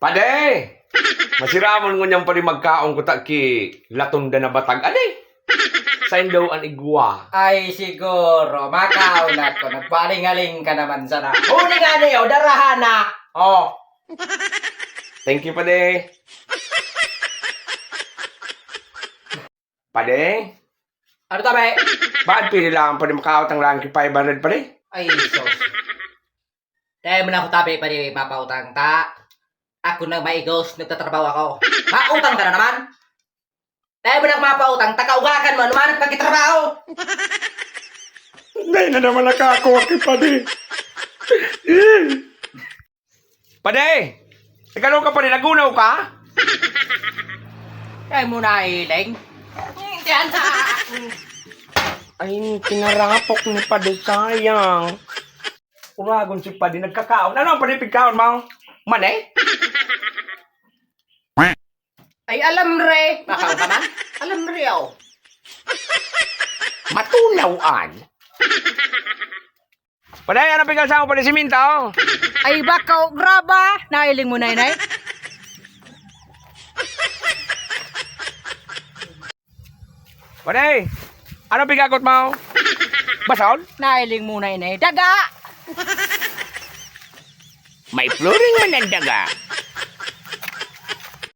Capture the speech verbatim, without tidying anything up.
Padi! Masiramon ngunyan, padi, magkaon ko ta ki latonda na batag, adi? Sain daw an igwa? Ay, siguro. Makaon ako. Nagpaling-aling ka naman sana. Huli nga niyo, darahan na. Oh. Thank you, padi. Padi? Ano, tabi? Bakit pili lang, padi, makautang lang ki five hundred, padi? Ay, sus. Dai man ako, tabi, padi, mapautang ta. Ako nang maigos, nagtatrabaho ako. Mautang ka na naman. Dai man ako mapautang, takaugakan mo naman, pagkitrabaho. Dai na naman nakakawa ki padi. Padi! Nagano ka, padi? Nagunaw ka? Dai mo nahiling? Hmm, diyan sa... Ay, kinarapok ni padi, sayang. Uragon si padi, nagkakaon. Ano ang padi pigkaon mo? Mani? Ay, alamre. Makaon ka man? Alamre, oh. Matunaw an. Padi, ano pigalsa mo, padi, siminto? Ay, bako, graba. Nahiling mo, Naynay? Padi, ano pigakot mo? Basol? Nahiling mo, Naynay? Daga! May flooring man ang daga.